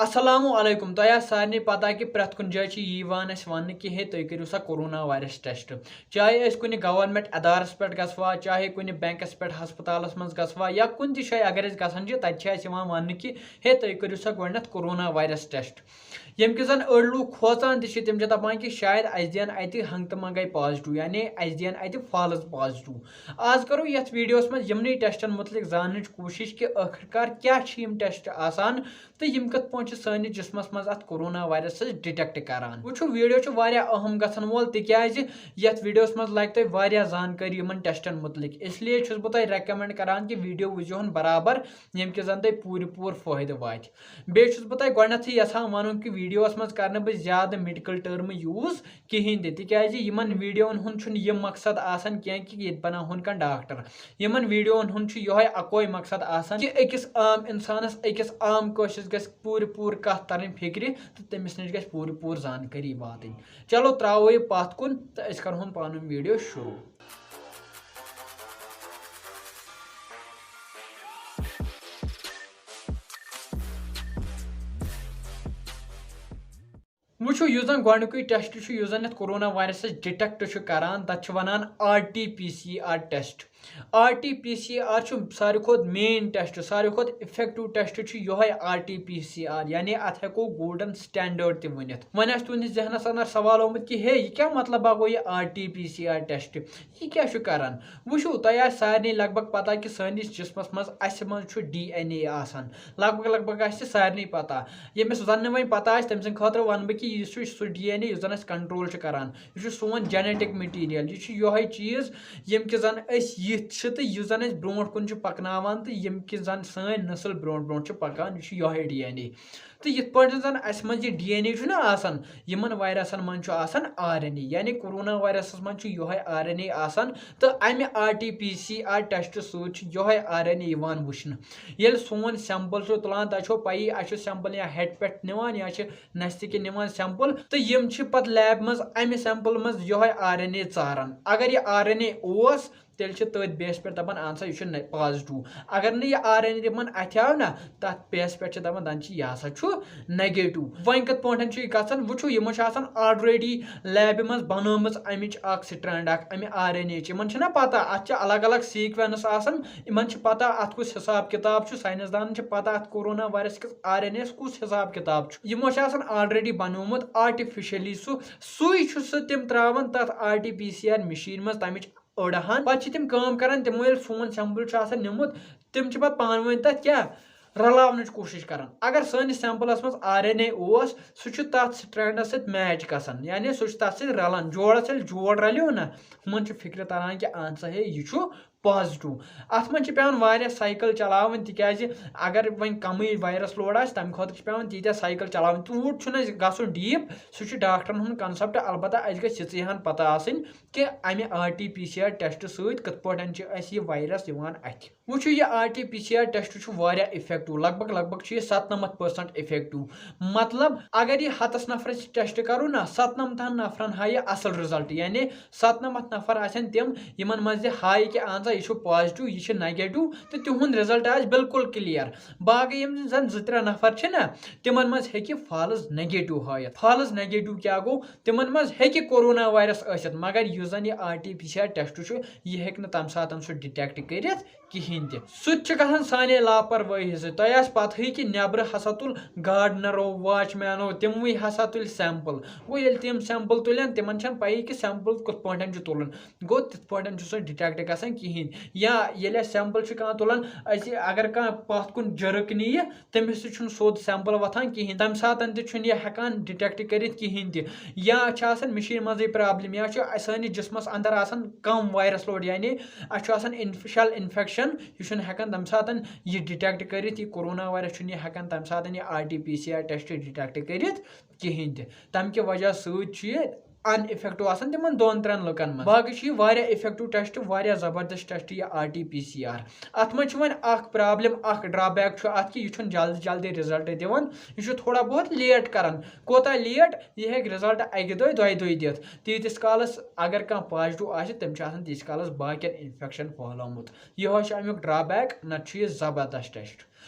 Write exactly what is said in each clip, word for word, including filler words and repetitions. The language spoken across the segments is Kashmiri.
السلام علیکم۔ تۄہہِ آسہِ سارنٕے پتہ کہِ پرٛٮ۪تھ کُنہِ جایہِ چھِ یی یِوان اَسہِ وَننہٕ کہِ ہے، تُہۍ کٔرِو سا کورونا وایرس ٹیسٹ۔ چاہے أسۍ کُنہِ گورنمنٹ ادارس پٮ۪ٹھ گژھوا، چاہے کُنہِ بینکس پٮ۪ٹھ، ہسپتالس منٛز گژھوا، یا کُنہِ تہِ جایہِ اگر أسۍ گژھان چھِ، تتہِ چھِ اَسہِ یِوان وَننہٕ کہِ ہے، تُہۍ کٔرِو سا گۄڈٕنٮ۪تھ کورونا وایرس ٹیسٹ۔ ییٚمہِ کہِ زن أڑۍ لوٗکھ کھوژان تہِ چھِ، تِم چھِ دپان کہِ شاید اَسہِ دِن اَتہِ ہنٛگتہٕ منٛگے پازٹیو، یعنی اَسہِ دِن اَتہِ فالس پازٹیو۔ آز کرو یتھ ویڈیوس منٛز یِمنٕے ٹیسٹن متعلق زاننٕچ کوٗشش کہِ ٲخٕر کار کیٛاہ چھِ یِم ٹیسٹ آسان تہٕ یِم کِتھ پٲٹھۍ چھِ سٲنِس جسمس منٛز اتھ کورونا وایرسس ڈِٹیکٹ کران۔ وٕچھِو، ویڈیو چھُ واریاہ اہم گژھن وول، تِکیازِ یتھ ویڈیوس منٛز لگہِ تۄہہِ واریاہ زانکٲری یِمن ٹیسٹن متعلق۔ اس لیے چھُس بہٕ تۄہہِ ریکمنڈ کران کہِ ویڈیو وٕچھزیوہن برابر، ییٚمہِ کہِ زن تۄہہِ پوٗرٕ پوٗرٕ فٲیدٕ واتہِ۔ بیٚیہِ چھُس بہٕ تۄہہِ گۄڈٕنیتھٕے یژھان ونُن کہِ ویڈیوس منٛز کرٕ نہٕ بہٕ زیادٕ میڈیکل ٹرم یوٗز کِہینۍ تہِ، تِکیازِ یِمن ویڈیون ہُنٛد چھُنہٕ یہِ مقصد آسان کینٛہہ کہِ ییٚتہِ بناوہون کانٛہہ ڈاکٹر۔ یِمن ویڈیون ہُنٛد چھُ یِہوے اکوے مقصد آسان کہِ أکِس عام انسانس، أکِس عام کٲشرِس گژھِ پوٗرٕ پوٗرٕ کتھ ترٕنۍ فکرِ تہٕ تٔمِس نِش گژھِ پوٗرٕ پوٗرٕ زانکٲری واتٕنۍ۔ چلو، ترٛاوو یہِ پتھ کُن تہٕ أسۍ کرہون پنُن ویڈیو شروع۔ وٕچھِو، یُس زَن گۄڈٕنیُکُے ٹیسٹ چھُ، یُس زَن یَتھ کورونا وایرسَس ڈِٹیکٹ چھُ کران، تَتھ چھِ وَنان R T P C R test. R T P C R چھُ ساروی کھۄتہٕ مین ٹیسٹ، ساروی کھۄتہٕ افیکٹو ٹیسٹ چھُ یِہوٚے R T P C R, یعنی اَتھ ہٮ۪کو گولڈن سٹینڈٲرڈ تہِ ؤنِتھ۔ وۄنۍ آسہِ تُہٕنٛدِس ذہنَس اندر سوال آمُت کہِ ہے، یہِ کیٛاہ مطلب گوٚو یہِ R T P C R test? یہِ کیٛاہ چھُ کران؟ وٕچھِو، تۄہہِ آسہِ سارنٕے لگ بگ پتہ کہِ سٲنِس جسمس منٛز، اَسہِ منٛز چھُ ڈی این اے آسان۔ لگ بگ، لگ بگ آسہِ سارنٕے پتہ۔ ییٚمِس زن نہٕ وۄنۍ پتہ آسہِ، تٔمۍ سٕنٛدِ خٲطرٕ ونہٕ بہٕ کہِ یہِ چھُ سُہ ڈی این اے یُس زن اَسہِ کنٹرول چھُ کران۔ یہِ چھُ سون جینیٹک مٹیریل۔ یہِ چھُ یِہوٚے چیٖز، ییٚمہِ کہِ زن أسۍ یِتھ چھِ تہٕ یُس زن اَسہِ برونٛٹھ کُن چھُ پکناوان تہٕ ییٚمہِ کہِ زن سٲنۍ نسل برونٛٹھ برونٛٹھ چھِ پکان، یہِ چھُ یِہوٚے ڈی این اے۔ تہٕ یِتھ پٲٹھۍ زن اَسہِ منٛز یہِ ڈی این اے چھُنہ آسان، یِمن وایرسن منٛز چھُ آسان آر این اے، یعنی کورونا وایرسس منٛز چھُ یِہوٚے آر این اے آسان، تہٕ اَمہِ R T P C R test سۭتۍ چھُ یِہوٚے آر این اے یِوان وٕچھنہٕ۔ ییٚلہِ سون سیمپل چھُ تُلان، تۄہہِ چھو پَیی، اَسہِ چھُ سیمپل یا ہیٚٹہِ پٮ۪ٹھ نِوان یا چھِ نستہِ کِنۍ نِوان سیمپل، تہٕ یِم چھِ پتہٕ لیب منٛز اَمہِ سیمپل منٛز یِہوٚے آر این اے ژاران۔ اگر یہِ آر این اے اوس، تیٚلہِ چھِ تٔتھۍ بیس پٮ۪ٹھ دَپان، اہن سا، یہِ چھُ نہ-، پازٹیو۔ اگر نہٕ یہِ آر این اے یِمن اَتھِ آو نہ، تَتھ بیس پٮ۪ٹھ چھِ دَپان، دَپان چھِ، یہِ ہسا چھُ نیگیٹو۔ وۄنۍ کِتھ پٲٹھۍ چھُ یہِ گژھان؟ وٕچھِو، یِمو چھِ آسان آلریڈی لیبہِ منٛز بَنٲومٕژ اَمِچ اَکھ سٹرینڈ اَکھ، اَمہِ آر این اے چہِ۔ یِمن چھِنہ پَتہ، اَتھ چھِ الگ الگ سیٖکوینس آسان۔ یِمن چھِ پَتہ، اَتھ کُس حساب کِتاب چھُ۔ ساینس دانن چھِ پَتہ، اَتھ کورونا وایرس کِس آر این اے یَس کُس حساب کِتاب چھُ۔ یِمو چھِ آسان آلریڈی بَنومُت آرٹیفیشلی سُہ، سُے چھُ سُہ تِم ترٛاوان تَتھ R T P C R machine منٛز، تَمِچ أڑ ہن۔ پتہٕ چھِ تِم کٲم کران، تِمو ییٚلہِ سون سیمپل چھُ آسان نیوٗمُت، تِم چھِ پتہٕ پانہٕ ؤنۍ تتھ کیٛاہ رلاونٕچ کوٗشش کران۔ اگر سٲنِس سیمپلس منٛز آر این اے اوس، سُہ چھُ تتھ سٹرینڈس سۭتۍ میچ گژھان، یعنی سُہ چھُ تتھ سۭتۍ رلان۔ جوڑس ییٚلہِ جوڑ رلیو نہ، ہُمن چھُ فکرِ تران کہِ اہن سا ہے، یہِ چھُ پازٹیو۔ اتھ منٛز چھِ پٮ۪وان واریاہ سایکل چلاوٕنۍ، تِکیازِ اگر وۄنۍ کمٕے وایرس لوڈ آسہِ، تمہِ خٲطرٕ چھِ پٮ۪وان تیٖتیٛاہ سایکل چلاوٕنۍ۔ توٗرۍ چھُنہٕ اَسہِ گژھُن ڈیٖپ، سُہ چھُ ڈاکٹرن ہُنٛد کنسپٹ۔ البتہ اَسہِ گژھِ یِژٕے ہن پتہ آسٕنۍ کہِ اَمہِ R T P C R test سۭتۍ کِتھ پٲٹھۍ چھِ اَسہِ یہِ وایرس یِوان اَتھِ۔ وٕچھِو، یہِ R T P C R test چھُ واریاہ افیکٹو، لگ بگ، لگ بگ چھُ یہِ ستنمتھ پٔرسنٹ افیکٹو۔ مطلب، اگر یہِ ہتس نفرس ٹیسٹ کرو نا، ستنمتھن نفرن ہایہِ یہِ اصل رِزلٹ، یعنی ستنمتھ نفر آسن تِم، یِمن منٛز یہِ ہایہِ کہِ اہن سا، یہِ چھُ پازٹیو، یہِ چھُ نیگیٹو، تہٕ تِہُنٛد رِزلٹ آسہِ بالکل کلیر۔ باقٕے یِم زن زٕ ترٛےٚ نفر چھِ نا، تِمن منٛز ہیٚکہِ فالس نیگیٹو ہٲیِتھ۔ فالس نیگیٹو کیٛاہ گوٚو؟ تِمن منٛز ہیٚکہِ کورونا وایرس ٲسِتھ، مگر یُس زن یہِ R T P C R test چھُ، یہِ ہیٚکہِ نہٕ تمہِ ساتہٕ سُہ ڈِٹیکٹ کٔرِتھ کِہینۍ تہِ۔ سُہ تہِ چھُ گژھان سانے لاپروٲہی سۭتۍ۔ تۄہہِ آسہِ پتہٕے کہِ نیبرٕ ہسا تُل گارڈنرو، واچ مینو، تِموٕے ہسا تُلۍ سیمپل۔ گوٚو، ییٚلہِ تِم سیمپل تُلن، تِمن چھنہٕ پیی کہِ سیمپل کِتھ پٲٹھۍ چھُ تُلُن۔ گوٚو، تِتھ پٲٹھۍ چھُ سُہ ڈِٹیکٹ گژھان کِہینۍ۔ یا ییٚلہِ اَسہِ سیمپل چھُ کانٛہہ تُلان، اَسہِ اگر کانٛہہ پتھ کُن جرک نِیہِ، تٔمِس تہِ چھُنہٕ سیوٚد سیمپل وۄتھان کِہینۍ، تَمہِ ساتہٕ تہِ چھُنہٕ یہِ ہٮ۪کان ڈِٹیکٹ کٔرِتھ کِہینۍ تہِ۔ یا چھِ آسان مِشیٖن منٛزٕے پرابلم، یا چھُ سٲنِس جسمس اندر آسان کم وایرس لوڈ، یعنی اَسہِ چھُ آسان انف-، شل انفیکشن، یہِ چھُنہٕ ہٮ۪کان تَمہِ ساتہٕ یہِ ڈِٹیکٹ کٔرِتھ، یہِ کورونا وایرس چھُنہٕ یہِ ہٮ۪کان تَمہِ ساتہٕ یہِ R T P C R test detect کٔرِتھ کِہینۍ تہِ۔ تَمہِ کہِ وجہ سۭتۍ چھُ یہِ ان افیکٹو آسان تِمن دۄن ترٛٮ۪ن لُکن منٛز۔ باقٕے چھُ یہِ واریاہ افیکٹو ٹیسٹ، واریاہ زبردست ٹیسٹ یہِ R T P C R. اتھ منٛز چھُ وۄنۍ اکھ پرابلم، اکھ ڈرا بیک چھُ اتھ کہِ یہِ چھُنہٕ جلدی جلدی رِزلٹ دِوان، یہِ چھُ تھوڑا بہت لیٹ کران۔ کوتاہ لیٹ؟ یہِ ہیٚکہِ رِزلٹ اکہِ دۄہہِ، دۄیہِ دۄہہِ دِتھ۔ تیٖتِس کالس اگر کانٛہہ پازٹیو آسہِ، تٔمۍ چھُ آسان تیٖتِس کالس باقین انفیکشن پھٔہلومُت۔ یِہوے چھُ امیُک ڈرا بیک، نتہٕ چھُ یہِ زبردست ٹیسٹ۔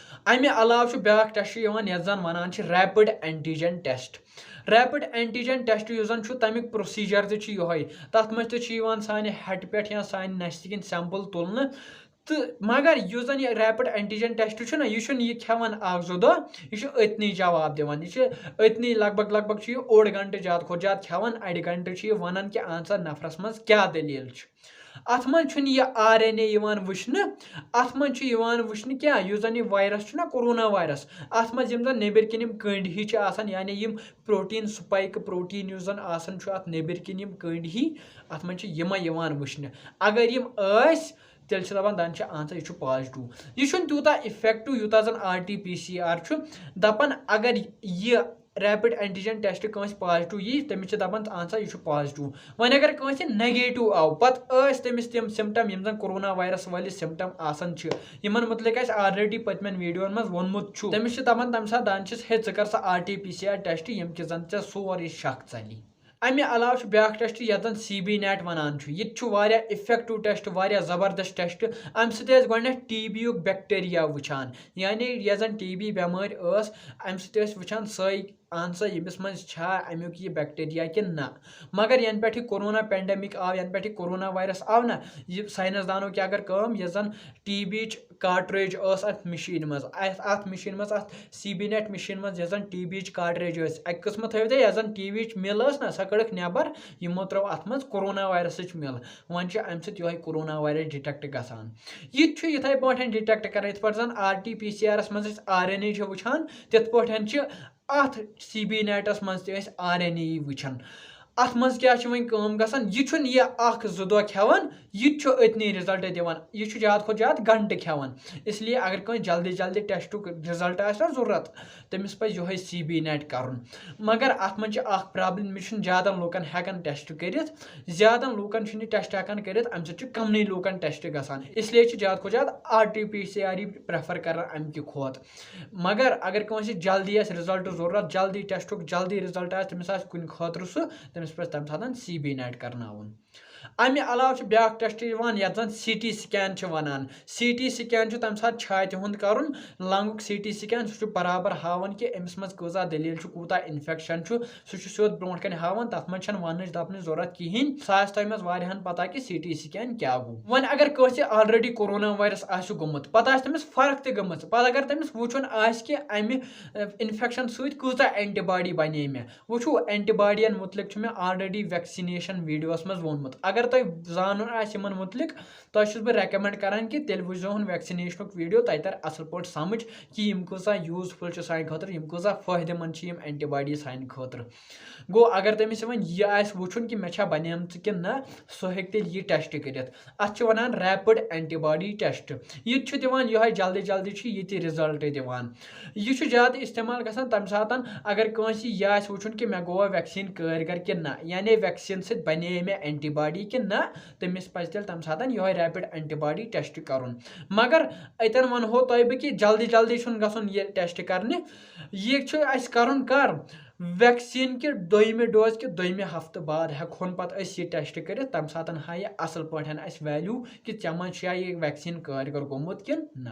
اَمہِ علاوٕ چھُ بیٛاکھ ٹیسٹ یِوان، یَتھ زَن وَنان چھِ rapid antigen test. Rapid antigen test یُس زَن چھُ، تَمیُک پروسیجر تہِ چھُ یِہوٚے۔ تَتھ منٛز تہِ چھُ یِوان سانہِ ہَٹہِ پٮ۪ٹھ یا سانہِ نَستہِ کِنۍ سیمپل تُلنہٕ۔ تہٕ مگر یُس زَن یہِ ریپڈ اینٹیجن ٹیسٹ چھُ نہ، یہِ چھُنہٕ یہِ کھٮ۪وان اَکھ زٕ دۄہ، یہِ چھُ أتنی جواب دِوان۔ یہِ چھُ أتنی لگ بگ، لگ بگ چھُ یہِ اوٚڑ گھنٹہٕ زیادٕ کھۄتہٕ زیادٕ کھٮ۪وان، اَڑِ گھنٹہٕ چھُ یہِ وَنان کہِ اَہن سا نفرَس منٛز کیٛاہ دٔلیٖل چھِ۔ اَتھ منٛز چھُنہٕ یہِ آر این اے یِوان وٕچھنہٕ، اَتھ منٛز چھُ یِوان وٕچھنہٕ کیٛاہ، یُس زَن یہِ وایرس چھُنہ، کورونا وایرس، اَتھ منٛز یِم زَن نیٚبٕرۍ کِنۍ یِم کٔنٛڈۍ ہی چھِ آسان، یعنی یِم پروٹین سپائک پروٹین یُس زَن آسان چھُ اَتھ نیٚبٕرۍ کِنۍ، یِم کٔنٛڈۍ ہی، اَتھ منٛز چھِ یِمے یِوان وٕچھنہٕ۔ اگر یِم ٲسۍ، تیٚلہِ چھِ دَپان، دَپان چھِ، اہن سا، یہِ چھُ پازٹیو۔ یہِ چھُنہٕ تیوٗتاہ افیکٹو یوٗتاہ زَن R T P C R چھُ۔ دَپان اگر یہِ ریپڈ اینٹیجن ٹیسٹ کٲنٛسہِ پازٹیو یی، تٔمِس چھِ دَپان، اہن سا، یہِ چھُ پازٹیو۔ وۄنۍ اگر کٲنٛسہِ نیگیٹو آو، پتہٕ ٲسۍ تٔمِس تِم سمٹم یِم زَن کورونا وایرس وٲلِس سمٹم آسان چھِ، یِمن مُتعلِق اَسہِ آلریڈی پٔتمٮ۪ن ویڈیوَن منٛز ووٚنمُت چھُ، تٔمِس چھِ دَپان تَمہِ ساتہٕ، دَپان چھِس، ہے، ژٕ کر سا R T P C R test, ییٚمہِ کہِ زَن ژےٚ سورُے شک ژَلی۔ اَمہِ علاوٕ چھُ بیٛاکھ ٹیسٹ، یَتھ زَن سی بی نیٹ وَنان چھُ۔ یہِ تہِ چھُ واریاہ افیکٹو ٹیسٹ، واریاہ زبردست ٹیسٹ۔ اَمہِ سۭتۍ ٲسۍ گۄڈٕنٮ۪تھ ٹی بی یُک بیکٹیریا وٕچھان، یعنی یۄس زَن ٹی بی بٮ۪مٲرۍ ٲس، اَمہِ سۭتۍ ٲسۍ وٕچھان سۄے، اہن سا، ییٚمِس منٛز چھا اَمیُک یہِ بیکٹیریا کِنہٕ نہ۔ مگر ینہٕ پٮ۪ٹھ یہِ کورونا پینڈیمک آو، ینہٕ پٮ۪ٹھ یہِ کورونا وایرس آو نہ، یہِ ساینس دانو کیٛاہ کٔر کٲم، یۄس زَن ٹی بی یِچ کارٹریج ٲس اَتھ مِشیٖنہِ منٛز، اَتھ، اَتھ مِشیٖنہِ منٛز، اَتھ سی بی نیٹ مِشیٖنہِ منٛز، یۄس زَن ٹی بی یِچ کارٹریج ٲس، اَکہِ قٕسمہٕ تھٲوِو تُہۍ، یۄس زَن ٹی بی یِچ مِل ٲس نہ، سۄ کٔڑٕکھ نٮ۪بر، یِمو ترٲو اَتھ منٛز کورونا وایرسٕچ مِل۔ وۄنۍ چھُ اَمہِ سۭتۍ یِہوٚے کورونا وایرس ڈِٹیکٹ گژھان۔ یہِ تہِ چھُ یِتھَے پٲٹھۍ ڈِٹیکٹ کران، یِتھ پٲٹھۍ زَن آر ٹی پی سی آرَس منٛز أسۍ آر این اے چھِ وٕچھان، تِتھ پٲٹھۍ چھِ اَتھ سی بی نیٹَس منٛز تہِ أسۍ آر این اے وٕچھان۔ اَتھ منٛز کیٛاہ چھِ وۄنۍ کٲم گژھان؟ یہِ چھُنہٕ یہِ اَکھ زٕ دۄہ کھٮ۪وان، یہِ تہِ چھُ أتنی رِزلٹ دِوان۔ یہِ چھُ زیادٕ کھۄتہٕ زیادٕ گھنٹہٕ کھٮ۪وان۔ اس لیے اگر کٲنٛسہِ جلدی جلدی ٹیسٹُک رِزلٹ آسہِ نا ضوٚرَتھ، تٔمِس پَزِ یِہوٚے سی بی نیٹ کَرُن۔ مگر اَتھ منٛز چھِ اَکھ پرابلم، یہِ چھُنہٕ زیادَن لوٗکَن ہٮ۪کان ٹیسٹ کٔرِتھ۔ زیادَن لوٗکَن چھُنہٕ یہِ ٹیسٹ ہٮ۪کان کٔرِتھ، اَمہِ سۭتۍ چھُ کَمنٕے لوٗکَن ٹیسٹ گژھان۔ اس لیے چھِ زیادٕ کھۄتہٕ زیادٕ R T P C R یی پریفر کران اَمہِ کہِ کھۄتہٕ۔ مگر اگر کٲنٛسہِ جلدی آسہِ رِزلٹ ضروٗرت، جلدی ٹیسٹُک جلدی رِزلٹ آسہِ، تٔمِس آسہِ کُنہِ خٲطرٕ سُہ، تٔمِس پَزِ تَمہِ ساتہٕ سی بی نیٹ کرناوُن۔ اَمہِ علاوٕ چھُ بیٛاکھ ٹیسٹ یِوان، یَتھ زَن سی ٹی سکین چھِ وَنان۔ سی ٹی سکین چھُ تَمہِ ساتہٕ چھاتہِ ہُنٛد کَرُن، لنٛگُک سی ٹی سکین، سُہ چھُ برابر ہاوان کہِ أمِس منٛز کۭژاہ دٔلیٖل چھُ، کوٗتاہ انفیکشن چھُ، سُہ چھُ سیوٚد برونٛٹھ کَنہِ ہاوان، تَتھ منٛز چھَنہٕ وَننٕچ دَپنٕچ ضوٚرَتھ کِہیٖنۍ۔ سُہ آسہِ تۄہہِ منٛز واریاہَن پَتہ کہِ سی ٹی سکین کیٛاہ گوٚو۔ وۄنۍ اگر کٲنٛسہِ آلریڈی کورونا وایرس آسہِ گوٚمُت، پَتہٕ آسہِ تٔمِس فرق تہِ گٔمٕژ، پَتہٕ اگر تٔمِس وٕچھُن آسہِ کہِ اَمہِ، اَ، انفیکشن سۭتۍ کۭژاہ اینٹی باڈی بَنے مےٚ، وٕچھِو، اینٹی باڈین مُتعلِق چھُ مےٚ آلریڈی ویکسِنیشن ویڈیوَس منٛز ووٚنمُت۔ اگر تۄہہِ زانُن آسہِ یِمن مُتعلِق، تۄہہِ چھُس بہٕ ریکمینڈ کران کہِ تیٚلہِ وٕچھزیوہُن ویکسِنیشنُک ویڈیو، تۄہہِ تَرِ اَصٕل پٲٹھۍ سمجھ کہِ یِم کۭژاہ یوٗزفُل چھِ سانہِ خٲطرٕ، یِم کۭژاہ فٲیدٕ مند چھِ یِم اینٹی باڈی سانہِ خٲطرٕ۔ گوٚو، اگر تٔمِس وۄنۍ یہِ آسہِ وٕچھُن کہِ مےٚ چھا بَنیمژٕ کِنہٕ نہ، سُہ ہیٚکہِ تیٚلہِ یہِ ٹیسٹ کٔرِتھ۔ اَتھ چھِ وَنان ریپڈ اینٹی باڈی ٹیسٹ۔ یہِ تہِ چھُ دِوان یِہوٚے، جلدی جلدی چھُ یہِ تہِ رِزلٹ دِوان۔ یہِ چھُ زیادٕ استعمال گژھان تَمہِ ساتَن، اگر کٲنٛسہِ یہِ آسہِ وٕچھُن کہِ مےٚ گوٚوا ویکسیٖن کٲرۍ گر کِنہٕ نہ، یعنی ویکسیٖن سۭتۍ بَنے مےٚ اینٹی باڈی کِنہٕ نہ، تٔمِس پَزِ تیٚلہِ تَمہِ ساتَن یِہوٚے ریپڈ اینٹی باڈی ٹیسٹ کَرُن۔ مگر اَتٮ۪ن وَنہو تۄہہِ بہٕ کہِ جلدی جلدی چھُنہٕ گژھُن یہِ ٹیسٹ کَرنہِ۔ یہِ چھُ اَسہِ کَرُن کَر؟ ویکسیٖن کہِ دوٚیمہِ ڈوز کہِ دوٚیمہِ ہفتہٕ بعد ہٮ۪کہون پَتہٕ أسۍ یہِ ٹیسٹ کٔرِتھ، تَمہِ ساتَن ہایہِ اَصٕل پٲٹھۍ اَسہِ ویلیو کہِ ژےٚ منٛز چھُیا یہِ ویکسیٖن کٲرۍ گر گوٚمُت کِنہٕ نہ۔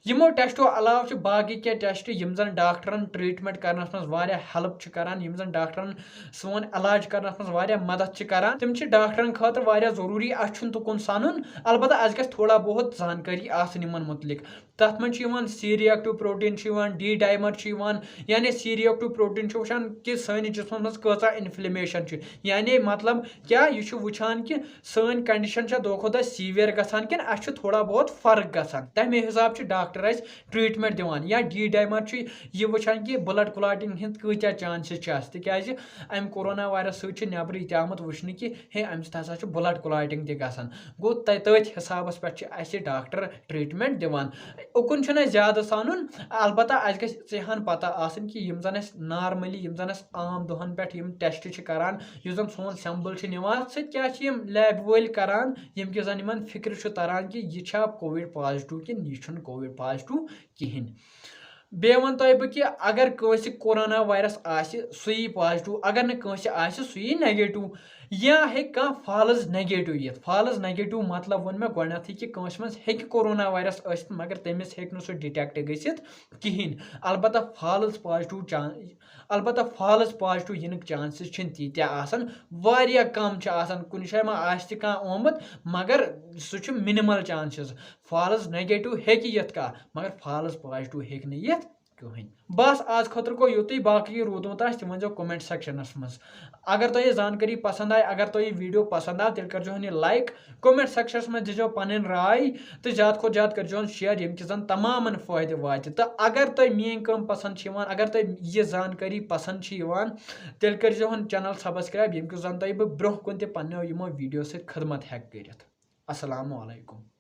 یِمو ٹیسٹو علاوٕ چھِ باقٕے کینٛہہ ٹیسٹ، یِم زَن ڈاکٹرَن ٹریٹمنٹ کرنَس منٛز واریاہ ہیلپ چھِ کران، یِم زَن ڈاکٹرَن سون علاج کرنَس منٛز واریاہ مدد چھِ کران۔ تِم چھِ ڈاکٹرَن خٲطرٕ واریاہ ضروٗری، اَسہِ چھُنہٕ تُکُن سَنُن۔ البتہ اَسہِ گژھِ تھوڑا بہت زانکٲری آسٕنۍ یِمَن مُتعلِق۔ تَتھ منٛز چھُ یِوان سی ریکٹو پروٹین چھُ یِوان، ڈی ڈایمر چھُ یِوان، یعنی سی ریکٹو پروٹین چھُ وٕچھان کہِ سٲنِس جسمَس منٛز کۭژاہ انفلیمیشن چھِ، یعنی مطلب کیٛاہ، یہِ چھُ وٕچھان کہِ سٲنۍ کنڈیشن چھےٚ دۄہ کھۄتہٕ دۄہ سیٖویئر گژھان کِنہٕ اَسہِ چھُ تھوڑا بہت فرق گژھان۔ تَمے حساب چھِ ڈاکٹر اَسہِ ٹریٹمنٹ دِوان۔ یا ڈی ڈایمر چھُ یہِ وٕچھان کہِ بلڈ کلاٹنگ ہٕنٛز کۭتیاہ چانسز چھِ اَسہِ، تِکیازِ اَمہِ کورونا وایرس سۭتۍ چھُ نٮ۪برٕ یہِ تہِ آمُت وٕچھنہٕ کہِ ہے، اَمہِ سۭتۍ ہسا چھُ بلڈ کلاٹنگ تہِ گژھان۔ گوٚو، تہ-، تٔتھۍ حسابس پٮ۪ٹھ چھِ اَسہِ ڈاکٹر ٹریٹمنٹ دِوان۔ اُکُن چھُنہٕ اَسہِ زیادٕ سَنُن، البتہ اَسہِ گژھِ ژےٚ ہن پتہ آسٕنۍ کہِ یِم زن اَسہِ نارملی، یِم زن اَسہِ عام دۄہن پٮ۪ٹھ یِم ٹیسٹ چھِ کران، یُس زن سون سیمپل چھِ نِوان، اَتھ سۭتۍ کیٛاہ چھِ یِم لیب وٲلۍ کران، ییٚمہِ کہِ زن یِمن فکرِ چھُ تران کہِ یہِ چھا کووِڈ پازٹیو کِنہٕ یہِ چھُنہٕ کووِڈ پازٹیو کِہینۍ۔ بیٚیہِ وَنہٕ تۄہہِ بہٕ کہِ اگر کٲنٛسہِ کورونا وایرس آسہِ، سُہ یی پازٹیو، اگر نہٕ کٲنٛسہِ آسہِ، سُہ یی نیگیٹیو۔ یا ہیٚکہِ کانٛہہ فالٕز نیگیٹو یِتھ۔ فالٕز نیگیٹو مطلب ووٚن مےٚ گۄڈٕنیتھٕے کہِ کٲنٛسہِ منٛز ہیٚکہِ کورونا وایرس ٲسِتھ، مگر تٔمِس ہیٚکہِ نہٕ سُہ ڈِٹیکٹ گٔژھِتھ کِہینۍ۔ البتہ فالٕز پازٹو چان البتہ فالٕز پازٹو یِنٕکۍ چانسز چھِنہٕ تیٖتیٛاہ آسان، واریاہ کم چھِ آسان۔ کُنہِ جایہِ ما آسہِ تہِ کانٛہہ آمُت، مگر سُہ چھُ منیمل چانسز۔ فالٕز نیگیٹو ہیٚکہِ یِتھ کانٛہہ، مگر فالٕز پازٹو ہیٚکہِ نہٕ یِتھ کٕہٕنۍ۔ بس آز خٲطرٕ گوٚو یُتُے، باقٕے یہِ روٗدمُت آسہِ تہِ ؤنۍزیو کمنٹ سیکشنس منٛز۔ اگر تۄہہِ یہِ زانکٲری پسند آیہِ، اگر تۄہہِ یہِ ویڈیو پسند آو، تیٚلہِ کٔرزیٚو یہِ لایک، کمنٹ سیکشنس منٛز دیٖزیٚو پنٕنۍ راے تہٕ زیادٕ کھۄتہٕ زیادٕ کٔرزیٚو شیئر، ییٚمہِ کہِ زن تمامن فٲیدٕ واتہِ۔ تہٕ اگر تۄہہِ میٲنۍ کٲم پسند چھِ یِوان، اگر تۄہہِ یہِ زانکٲری پسند چھِ یِوان، تیٚلہِ کٔرزیٚو ہن چینل سبسکرایب، ییٚمہِ کہِ زن تۄہہِ بہٕ برونٛہہ کُن تہِ پننیو یِمو ویڈیو سۭتۍ خدمت ہٮ۪کہٕ کٔرِتھ۔ السلام علیکم۔